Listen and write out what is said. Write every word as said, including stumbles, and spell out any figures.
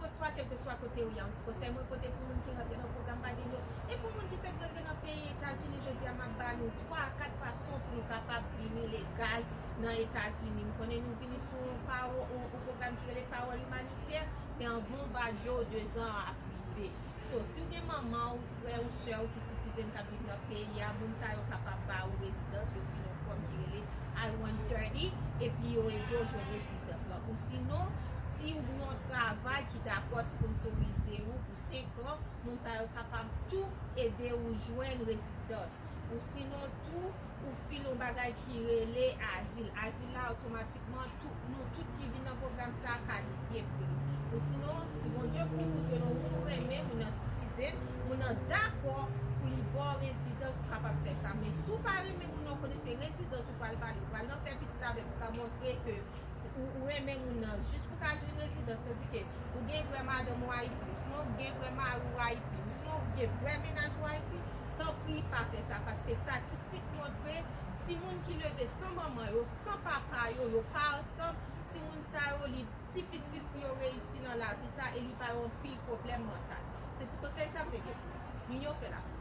Bonswa, kèlkeswa kote ou ye, yon ti konsèy mwen pote pou moun ki rantre nan pwogram Pagino. E pou moun ki fèk rantre nan peyi Etazini, jodi a m ap ba nou twa a kat fason pou nou kapab vini legal nan Etazini. M konnen nou vini sou yon pawo-, yon, yon pwogram ki rele Pawòl Imanitè, men anvan w ba Djo, dezan an ap rive. So, si w gen manman w, frè ou, sè ou ki citizen k ap viv nan peyi a, moun sa yo kapab ba ou rezidans, yo file yon fòm ki rele I one thirty, epi yo ede w jwenn rezidans lan. Ou sinon, si w gen yon travay ki dakò sponsorize ou pou senk an, moun sa yo kapab tou ede ou jwenn rezidans. Ou sinon tou, ou file yon bagay ki rele azil. Azil la, otomatikman, tout, nou tout ki vin nan pwogram sa a kalifye pou li. Ou sinon, si Bondye pou ou jwenn yon moun ou renmen, moun nan citizen, moun nan dakò pou li ba w rezidans, ou kapab fè sa. Men si w pa renmen moun nan, ou konnen se rezidans ou pral ba li, ou pral nan fè pitit avèk, ou ka montre ke si ou, ou renmen moun nan jis pou ka jwenn rezidans, tandike ou gen vrè madanm ou Ayiti, ou sinon ou gen vrè mari ou Ayiti, ou sinon ou gen vrè mennaj ou Ayiti, tanpri pa fè sa, paske estatistik montre timoun ki leve san manman yo, san papa yo, yo pa ansanm, timoun sa yo, li difisil pou yo reyisi nan lavi sa e li ba yo anpil pwoblèm mantal. Se ti konsèy sa m te gen pou nou. Linyon fè lafòs.